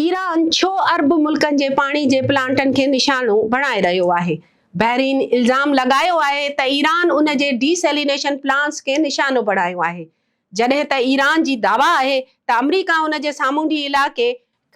Iran ڇو عرب ملڪن جي پاڻي جي پلانٽن کي نشانو بڻائي رهيو آهي؟ بحرين الزام لڳايو آهي ته ايران ان جي ڊي سيلينيشن پلانٽس کي نشانو بڻايو آهي، جڏهن ته ايران جي دعويٰ آهي ته آمريڪا ان جي سامونڊي علائقي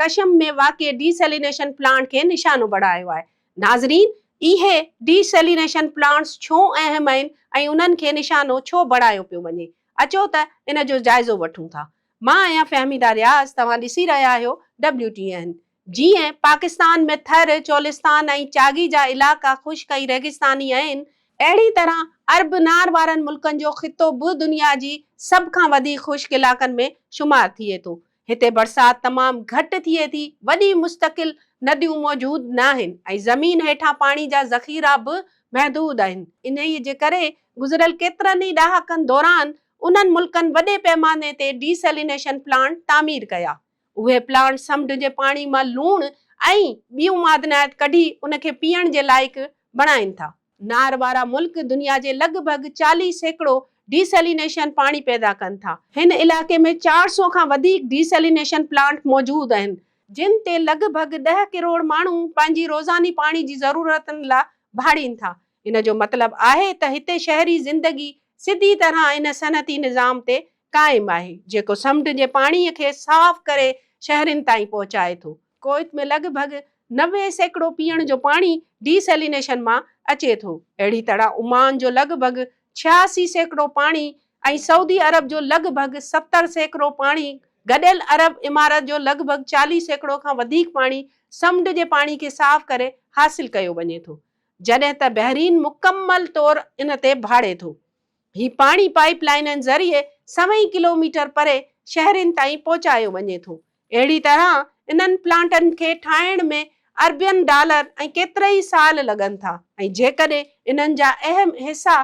قشم ۾ واقع ڊي سيلينيشن پلانٽ کي نشانو بڻايو آهي. ناظرين، اهي ڊي سيلينيشن پلانٽس ڇو اهم آهن ۽ انهن کي نشانو ڇو بڻايو پيو وڃي؟ اچو ته ان جو جائزو وٺون ٿا. مان آهيان فهميده رياض توهان ڏسي رهيا آهيو ڊبليو ٽي اين. جيئن پاڪستان ۾ ٿر، چولستان ۽ چاغي جا علائقا خشڪ ۽ ريگستاني آهن، اهڙي طرح عرب نار وارن ملڪن جو خطو به دنيا جي سڀ کان وڌيڪ خشڪ علائقن ۾ شمار ٿئي ٿو. هتي برسات تمام گهٽ ٿئي ٿي، وڏي مستقل نديون موجود ناهن ۽ زمين هيٺان پاڻي جا ذخيرا به محدود آهن. انهيء جي ڪري گذريل ڪيترن ئي ڏهاڪن دوران انهن ملڪن وڏي پئماني تي ڊي سيلينيشن پلانٽ تعمير ڪيا. اهي پلانٽ سمنڊ جي پاڻي مان لوڻ ۽ ٻيون معدنيات ڪڍي ان کي پيئڻ جي لائق بڻائين ٿا. نار وارا ملڪ دنيا جي لڳ ڀڳ 40% ڊي سيلينيشن پاڻي پيدا ڪن ٿا. هن علائقي ۾ 400 کان وڌيڪ ڊي سيلينيشن پلانٽ موجود آهن، جن تي لڳ ڀڳ ڏهه ڪروڙ ماڻهو پنهنجي روزاني پاڻي جي ضرورتن لا ڀاڙين ٿا. ان جو مطلب آهي ته هتي شهري زندگي سڌي طرح ان صنعتي نظام تي قائم آهي، جيڪو سمنڊ جي پاڻي کي صاف ڪري شهرين تائين پهچائي ٿو. ڪويت ۾ لڳ ڀڳ 90% پيئڻ جو پاڻي ڊي سيلينيشن مان اچي ٿو. اهڙي طرح عمان جو لڳ ڀڳ 86% پاڻي ۽ سعودي عرب جو لڳ ڀڳ 70% پاڻي، گڏيل عرب امارات جو لڳ ڀڳ 40% کان وڌيڪ پاڻي سمنڊ جي پاڻي کي صاف ڪري حاصل ڪيو وڃي ٿو. جڏهن ته بحرين مڪمل طور ان تي ڀاڙي ٿو. هي پاڻي پائيپ لائينن ذريعي سوين ڪلوميٽر پري شهرين تائين پهچايو وڃي ٿو. اهڙي طرح انهن پلانٽن کي ٺاهڻ ۾ اربين ڊالر ۽ ڪيترائي سال لڳن ٿا ۽ جيڪڏهن انهن جا اهم حصا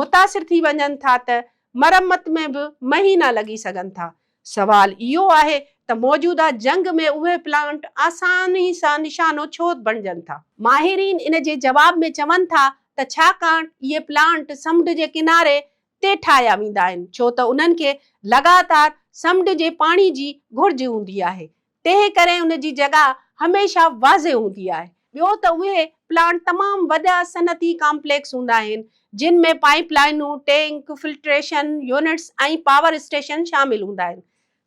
متاثر ٿي وڃن ٿا ته مرمت ۾ به مهينا لڳي سگهن ٿا. سوال اهو آهي ته موجوده جنگ ۾ اهي پلانٽ آساني سان نشانو ڇو بڻجن ٿا؟ ماهرين ان جي جواب ۾ چون ٿا ته ڇاڪاڻ اهي پلانٽ سمنڊ جي ڪناري تي ٺاهيا ويندا آهن ڇو ته انهن کي لڳاتار سمنڊ جي پاڻي جي گهرج هوندي آهي تنهن ڪري ان جي جڳهه هميشه واضح هوندي آهي. ٻيو ته اهي پلانٽ تمام وڏا صنعتي ڪامپليڪس هوندا آهن، جن ۾ پائيپ لائينون، tank, filtration units ۽ power station شامل هوندا آهن.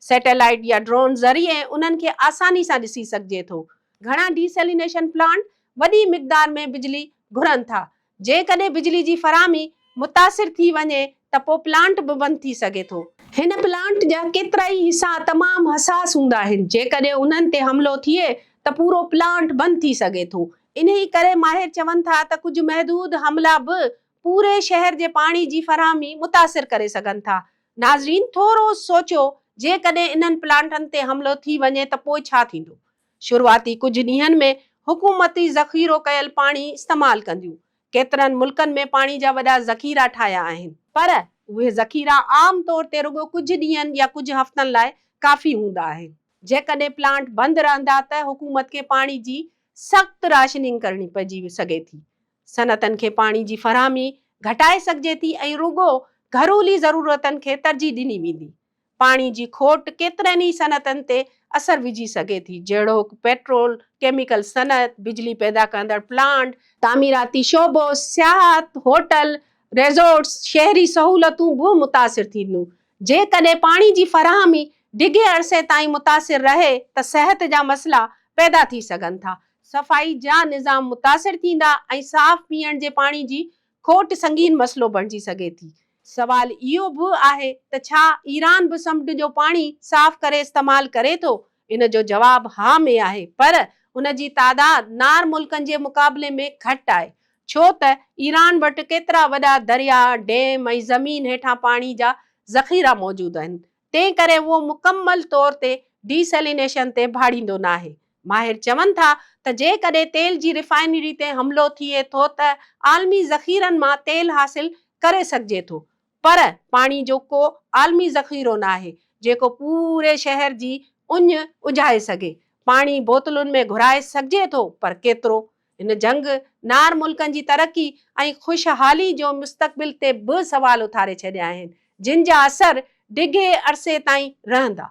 سيٽلائيٽ يا ڊرون ذريعي انهن کي آساني سان ڏسي سگهجي ٿو. گهڻا ڊيسيلينيشن پلانٽ وڏي مقدار ۾ بجلي گهرن ٿا، جيڪڏهن بجلي جي فراهمي متاثر ٿي وڃي ته پوء پلانٽ به بند ٿي سگهي ٿو. هن پلانٽ جا ڪيترائي حصا تمام حساس هوندا آهن، جيڪڏهن انهن تي حملو ٿئي ته پورو پلانٽ بند ٿي سگهي ٿو. انهي ڪري ماهر چون ٿا ته ڪجهه محدود حملا به پوري شهر جي پاڻي جي فراهمي متاثر ڪري سگهن ٿا. ناظرين ٿورو سوچيو جيڪڏهن انهن پلانٽن تي حملو ٿي وڃي ته پوء ڇا ٿيندو؟ شروعاتي ڪجهه ڏينهن ۾ حڪومتي ذخيرو ڪيل پاڻي استعمال ڪنديون. ڪيترن ملڪن ۾ پاڻي جا وڏا ذخيرا ٺاهيا آهن. پر اهي ذخيرا عام طور تي رڳو ڪجهه ڏينهن يا ڪجهه هفتن لاء ڪافي هوندا آهن. جيڪڏهن پلانٽ بند رهندا ته حڪومت کي پاڻي جي سخت راشننگ ڪرڻي پئجي سگهي ٿي. صنعتن کي پاڻي جي فراهمي گهٽائي سگهجي ٿي ۽ رڳو گهرولي ضرورتن کي ترجيح ڏني ويندي. پاڻي جي کوٽ ڪيترن ئي صنعتن تي اثر وجهي سگهي ٿي، جهڙوڪ پيٽرول، ڪيميڪل صنعت، بجلي پيدا ڪندڙ پلانٽ، تعميراتي شعبو، سياحت، هوٽل، ريزورٽس، شهري سهولتون به متاثر ٿينديون. جيڪڏهن پاڻي جي فراهمي ڊگهي عرصي تائين متاثر رهي ته صحت جا مسئلا پيدا ٿي سگهن ٿا، صفائي جا نظام متاثر ٿيندا ۽ صاف پيئڻ جي پاڻي جي کوٽ سنگين مسئلو بڻجي سگهي ٿي. سوال اهو به آهي ته ڇا ايران به سمنڊ جو پاڻي صاف ڪري استعمال ڪري ٿو؟ ان جو جواب ها ۾ آهي پر ان جي تعداد نار ملڪن جي مقابلي ۾ گهٽ آهي ڇو ته ايران وٽ ڪيترا وڏا درياء، ڊيم ۽ زمين هيٺان پاڻي جا ذخيرا موجود آهن تنهن ڪري اهو مڪمل طور تي ڊي سيلينيشن تي ڀاڙيندو ناهي. ماهر چون ٿا ته جيڪڏهن تيل جي ريفائنري تي حملو ٿئي ٿو ته عالمي ذخيرن مان تيل حاصل ڪري سگهجي ٿو پر پاڻي جو ڪو عالمي ذخيرو ناهي جيڪو پوري شهر جي اڃ اجهائي سگهي. پاڻي بوتلن ۾ گهرائي سگهجي ٿو پر ڪيترو؟ هن جنگ نار ملڪن جي ترقي ۽ خوشحالي جو مستقبل تي به سوال اٿاري ڇڏيا آهن جن جا اثر ڊگهي عرصي تائين رهندا.